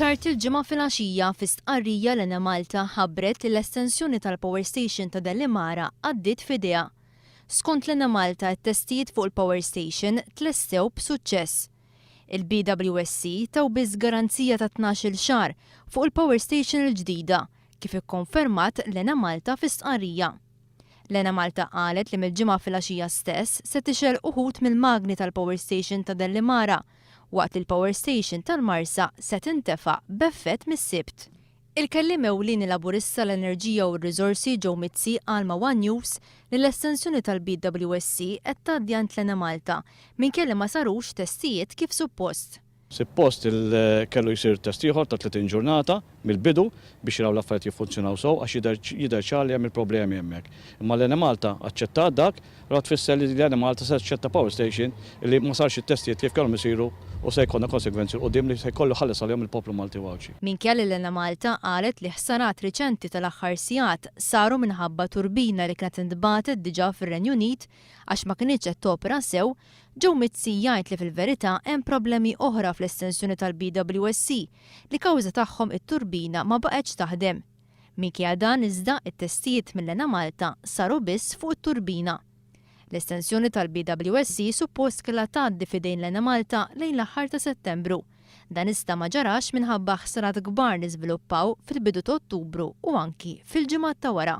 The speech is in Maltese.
Tard il-Ġimgħa filgħaxija, fi stqarrija l-Enemalta ħabbret li l-estensjoni tal-power station ta' Delimara għaddiet f'idejha. Skont l-Enemalta t-testijiet fuq il-power station tlestew b'suċċess. Il-BWSC taw biss garanzija ta' 12-il xahar fuq il-power station il-ġdida, kif ikkonfermat l-Enemalta fi stqarrija. L-Enemalta qalet li mill-Ġimgħa filgħaxija stess se tixgħel uħud mill-magni tal-power station ta' Dellimara waqt li l-power station tal-Marsa se tintefa' b'effett mis-Sibt. Il-Kelliem Ewlieni Laburista għall-Enerġija u r-Riżorsi Joe Mizzi qal ma' one News li l-estensjoni tal-BWSC qed tgħaddi għand l-Enemalta minkejja li ma sarux testijiet kif suppost. Suppost kellu jsir test ieħor ta' 30 ġurnata mill-bidu biex jaraw l-affarijiet jiffunzjonaw sew għax jidher jidher ċar li hemm il-problemi hemmhekk. Imma l-Enemalta aċċettat dak, allura tfisser li l-Enemalta se taċċetta power station li ma sarx it-testijiet kif kellhom isiru u se jkollna konsegwenzi 'l quddiem li se jkollu jħallas għalihom il-poplu Malti u Għawdxi. Minkejja li l-Enemalta qalet li ħsarat riċenti tal-aħħar sigħat saru minħabba turbina li kienet intbagħtet diġà fir-Renju Unit għax ma kinitx qed topera sew, Joe Mizzi jgħid li fil-verità hemm problemi oħra fl-estensjoni tal-BWSC li kawża tagħhom it-turbina ma baqgħetx taħdem. Minkejja dan iżda, it-testijiet mill-Enemalta saru biss fuq it-turbina. L-estensjoni tal-BWSC suppost kellha tgħaddi f'idejn l-Enemalta lejn l-aħħar ta' Settembru. Dan iżda ma ġarax minħabba ħsarat kbar li żviluppaw fil-bidu ta' Ottubru u anki fil-ġimgħat ta' wara.